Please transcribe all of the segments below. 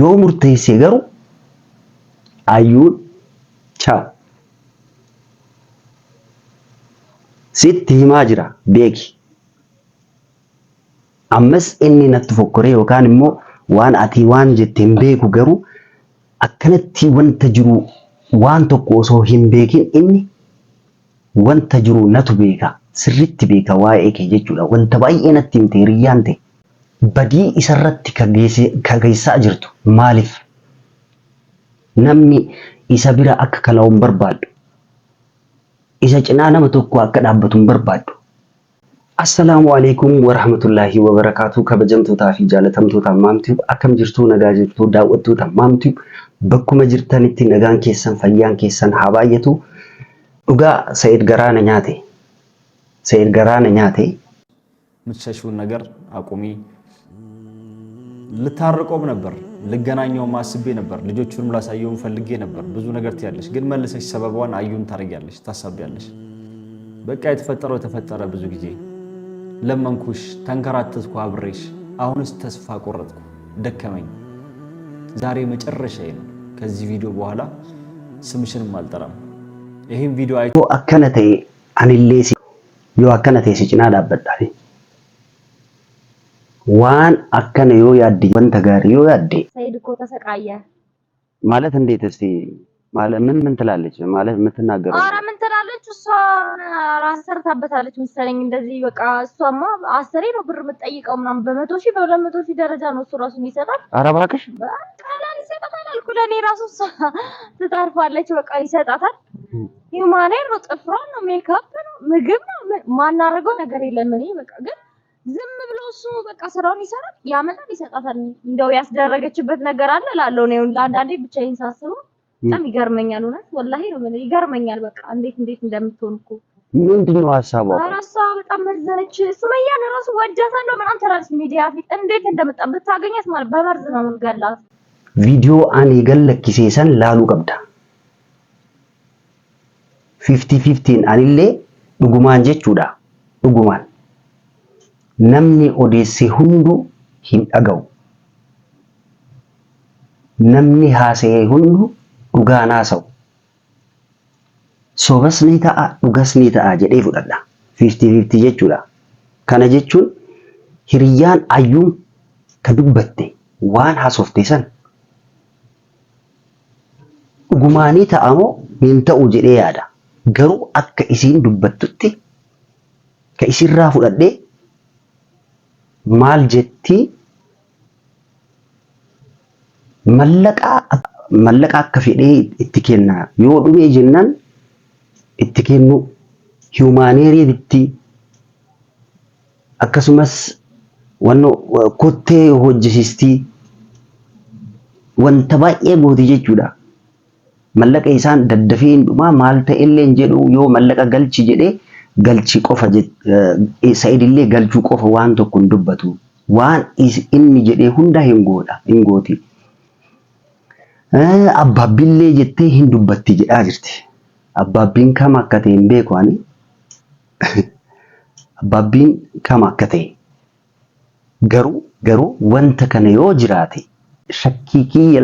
Yoo murteesse garuu ayyuun chaaw. Sitti himaa jira beeki. Ammas inni natti fokkoree yookaan immoo waan ati waan jette hin beeku garuu akkanatti wanta jiru waan tokko osoo hin beekin inni wanta jiru natu beeka sirritti beeka waa'ee kee jechuudha. Wanta baay'ee natti himte hiriyyaan ta'e. Badii isarratti ka geessaa jirtu maaliif? Namni isa bira akka kala'u hin barbaaddu. Isa cinaa nama tokko akka dhaabbatu hin barbaaddu. Assalaamu Aleeykum Warahmatullaahi Wabarakaatuh Kabajamtootaa fi jaalatamtoota Maam Tube akkam jirtuu nagaa jirtuu daawwattoota Maam Tube bakkuma jirtanitti nagaan keessan fayyaan keessan haa baay'atu. Dhugaa Sa'id garaa na nyaate. Sa'id garaa na nyaate. የምትሸሺውን ነገር አቁሚ። ልታርቆም ነበር፣ ልገናኘውም አስቤ ነበር፣ ልጆቹንም ላሳየውም ፈልጌ ነበር። ብዙ ነገር ትያለሽ፣ ግን መልሰሽ ሰበቧን አዩን ታደርጊያለሽ፣ ታሳቢያለሽ። በቃ የተፈጠረው የተፈጠረ። ብዙ ጊዜ ለመንኩሽ፣ ተንከራተትኩ አብሬሽ። አሁንስ ተስፋ ቆረጥኩ፣ ደከመኝ። ዛሬ መጨረሻዬ ነው። ከዚህ ቪዲዮ በኋላ ስምሽንም አልጠራም። ይህም ቪዲዮ አይ Yoo akkana ta'e anillee si yoo akkana ta'e si cinaa dhaabbadha. Waan akkana yoo yaadde wanta gaarii yoo yaadde ሰይድ እኮ ተሰቃየ። ማለት እንዴት እስቲ ማለት ምን ምን ትላለች ማለት የምትናገረው ኧረ ምን ትላለች እሷ? ራስ ሰርታበታለች መሰለኝ። እንደዚህ በቃ እሷማ አስሬ ነው ብር የምትጠይቀው ምናምን በ100,000 በ200,000 ደረጃ ነው እሱ ራሱ የሚሰጣት። ኧረ እባክሽ ቀላል ይሰጣታል አልኩ። ለእኔ ራሱ እሷ ትጠርፋለች። በቃ ይሰጣታል። human hair ነው፣ ጥፍሯን ነው፣ ሜካፕ ነው፣ ምግብ ነው፣ ማናረገው ነገር የለም። እኔ በቃ ግን ዝም ብሎ እሱ በቃ ስራውን ይሰራል፣ ያመጣል፣ ይሰጣታል። እንደው ያስደረገችበት ነገር አለ እላለሁ እኔ አንዳንዴ ብቻዬን ሳስበው በጣም ይገርመኛል። እውነት ወላሂ ነው የምልህ ይገርመኛል። በቃ እንዴት እንዴት እንደምትሆን እኮ ምንድን ነው ሀሳቧ? ኧረ እሷ በጣም መርዝ ነች። ሱመያን እራሱ ወዳታለሁ ምናምን ትላለች ሚዲያ ፊት እንዴት እንደመጣ ብታገኛት ማለት በመርዝ ነው የምትገላት። Viidiyoo ani gallakkisee san laaluu qabda. Fifty fiftiin anillee dhugumaan jechuudha. Dhugumaan. Namni odeesse hunduu hin dhaga'u. Namni haasa'e hunduu dhugaan haasa'u. Sobas ni ta'a dhugas ni ta'a jedhee fudhadha. Fifty fifty jechuudha. Kana jechuun hiriyyaan ayyuun ka dubbatte waan haasofte san dhugumaanii ta'a moo hin ta'u jedhee yaada. Garuu akka isiin dubbattutti ka isirraa fudhadhee maal jettii mallaqa akka fedhee itti kenna yoo dhumee jennaan itti kennu human hairii bitti akkasumas wanno kottee hojjisiistii wanta baay'ee gooti jechuudha. Mallaqa isaan daddafee hin dhumaa maal ta'ellee hin jedhu yoo mallaqa galchi jedhee galchi qofa Sa'idillee galchuu qofa waan tokko hin dubbatu. Waan inni jedhee hunda hin godha hin gooti. Abbaabbillee jettee hin dubbatti jedhaa jirti. Abbaabbiin kam akka ta'e hin beeku ani. Abbaabbiin kam akka ta'e. Garuu wanta kana yoo jiraate shakkii kiyya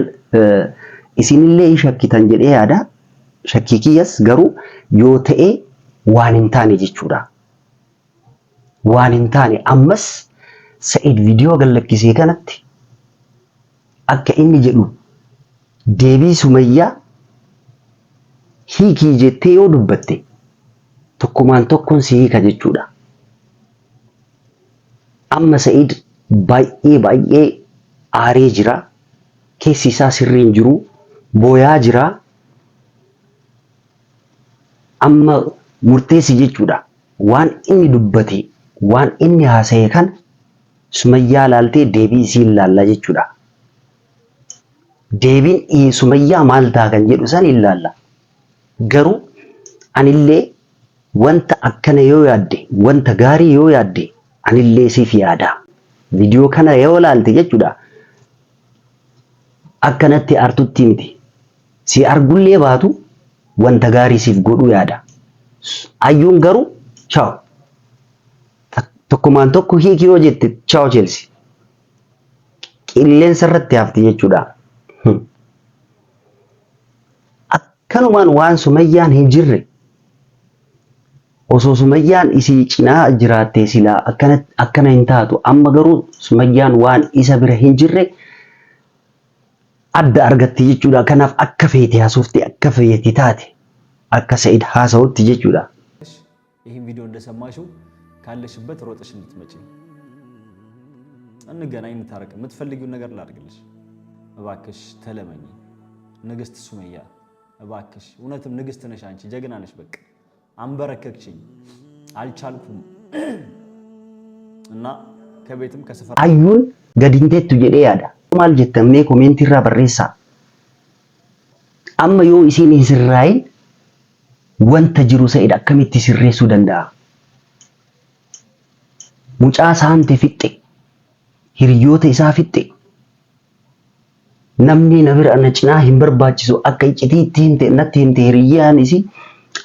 isinillee hin shakkitan jedhee yaada. Shakkii kiyyas garuu yoo ta'e waan hin taane jechuudha. Waan hin taane ammas Sa'id viidiyoo gallakkisee kanatti akka inni jedhu deebii Sumayyaa hiikii jettee yoo dubbatte tokkumaan tokkoon si hiika jechuudha. Amma Sa'id baay'ee baay'ee aaree jira. Keessi isaa sirrii hin jiru. Booyaa jira. Amma murteessi jechuudha. Waan inni dubbate, waan inni haasa'e kana Sumayyaa laaltee deebii isii ilaalla jechuudha. Deebiin Sumayyaa maal ta'a kan jedhu san ilaalla. Garuu anillee wanta akkana yoo yaadde, wanta gaarii yoo yaadde anillee siif yaada. Viidiyoo kana yoo laalte jechuudha. Akkanatti artutti miti. Si argullee baatu wanta gaarii siif godhuu yaada. Ayyuun garuu chaaw. Tokkumaan tokko hiiki yoo jette chaaw Chelsea. Qilleensa irratti hafti jechuudha. Kanumaan waan Sumayyaan hin jirre osoo Sumayyaan isii cinaa jiraattee silaa akkana akkana hin taatu. Amma garuu Sumayyaan waan isa bira hin jirre adda argatti jechuudha. Kanaaf akka feete haasofte akka feete taate akka Sa'id haasa'utti jechuudha. ይህን ቪዲዮ እንደሰማሽው ካለሽበት ሮጠሽ እንድትመጪ እንገናኝ፣ እንታረቅ፣ የምትፈልጊውን ነገር ላድርግልሽ። እባክሽ ተለመኝ ንግስት ሱመያ እባክሽ። እውነትም ንግስት ነሽ አንቺ፣ ጀግና ነሽ። በቃ አንበረከክሽኝ፣ አልቻልኩም እና ከቤትም ከሰፈር Ayyuun gad hin teettu jedhee yaada. Maal jettan mee komeentii irraa barreessaa. Amma yoo isiin hin sirraayin wanta jiru Sa'id akkamitti sirreessuu danda'a? Mucaa saamte fixxe, hiriyoota isaa fixxe, namni na bira na cinaa hin barbaachisu akka iccitii itti himte natti himte hiriyyaan isii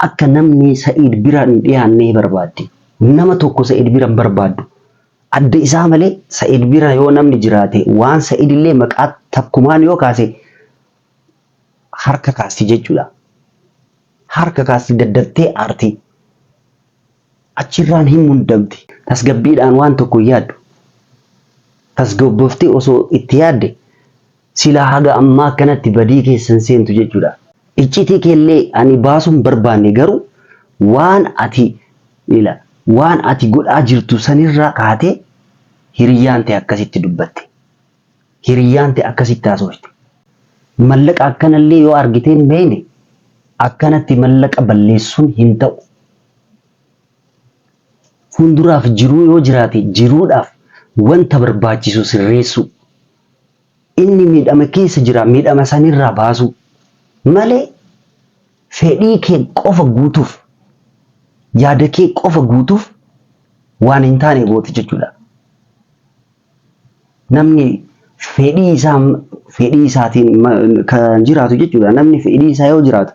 akka namni Sa'id bira hin dhiyaanne barbaaddi. Nama tokko Sa'id bira hin barbaaddu. Adda isaa malee Sa'id bira yoo namni jiraate waan Sa'id illee maqaa takkumaan yoo kaase harka kaasti jechuudha. Harka kaasti daddaftee aarti. Achirraan hin mundamti. Tasgabbiidhaan waan tokko hin yaaddu. Tasgabboftee osoo itti yaadde silaa haga ammaa akkanatti badii keessa hin seentu jechuudha. Iccitii keellee ani baasuu hin barbaanne garuu waan ati ila waan ati godhaa jirtu sanirraa kaatee hiriyyaan tee akkasitti dubbatte. Hiriyyaan tee akkasitti haasofte. Mallaqa akkanallee yoo argitee hin beekne akkanatti mallaqa balleessuun hin ta'u. Fuulduraaf jiruu yoo jiraate jiruudhaaf wanta barbaachisu sirreessuu. Inni miidhama keessa jira miidhama sanirraa baasuu malee fedhii kee qofa guutuuf yaada kee qofa guutuuf waan hin taane goote jechuudha. Namni fedhii isaa fedhii isaatiin kan jiraatu jechuudha. Namni fedhii isaa yoo jiraatu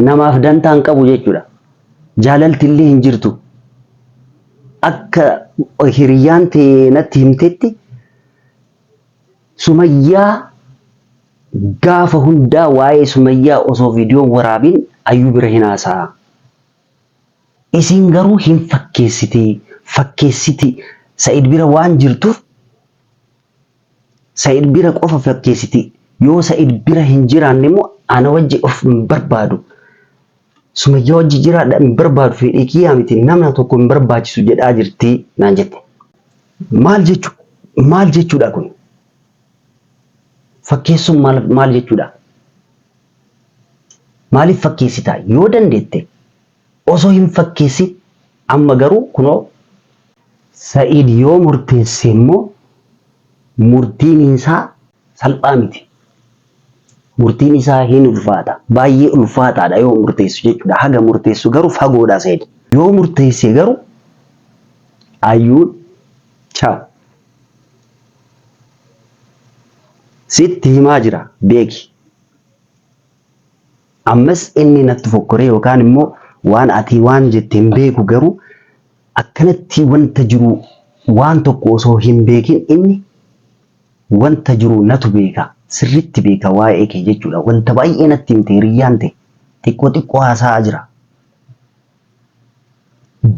namaaf dantaa hin qabu jechuudha. Jaalalti illee hin jirtu. Akka hiriyyaan tee natti himtetti Sumayyaa gaafa hundaa waa'ee Sumayyaa osoo viidiyoo waraabin Ayyuu bira hin haasa'a. Isiin garuu hin fakkeessiti fakkeessiti Sa'id bira waan jirtuuf Sa'id bira qofa fakkeessiti. Yoo Sa'id bira hin jiraanne immoo ana wajji of hin barbaadu. Sumayyaa wajji jiraadha hin barbaadu fedhii kiyyaa miti namna tokko hin barbaachisu jedhaa jirti naan jette. Maal jechu maal jechuudha kun? Fakkeessuun maal maal jechuudha? Maaliif fakkeessita? Yoo dandeette osoo hin fakkeessin amma garuu kunoo Sa'iid yoo murteesse immoo murtiin isaa salphaa miti. Murtiin isaa hin ulfaata. Baay'ee ulfaataadha yoo murteessu jechuudha. Haga murteessu garuu fagoodha Sa'iid. Yoo murteesse garuu Ayyuun chaaw. Sitti himaa jira beeki. Ammas inni natti fokkoree yookaan immoo waan ati waan jette hin beeku garuu akkanatti wanta jiru waan tokko osoo hin beekin inni wanta jiru natu beeka sirritti beeka waa'ee kee jechuudha. Wanta baay'ee natti himte hiriyyaan ta'e xiqqoo xiqqoo haasa'aa jira.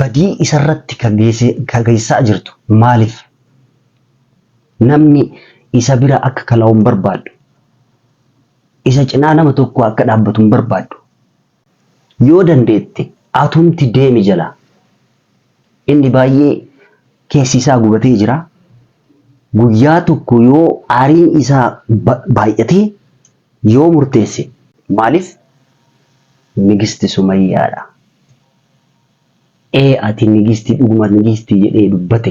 Badii isarratti ka geessaa jirtu maaliif? Namni isa bira akka kalaa'u hin barbaaddu. Isa cinaa nama tokko akka dhaabbatu hin barbaaddu. Yoo dandeette atumti deemi jalaa. Inni baay'ee keessi isaa gubatee jira. Guyyaa tokko yoo aariin isaa baay'atee yoo murteesse maaliif Nigisti Sumayyaadha. Ee ati nigistii dhuguma nigistii jedhee dubbate.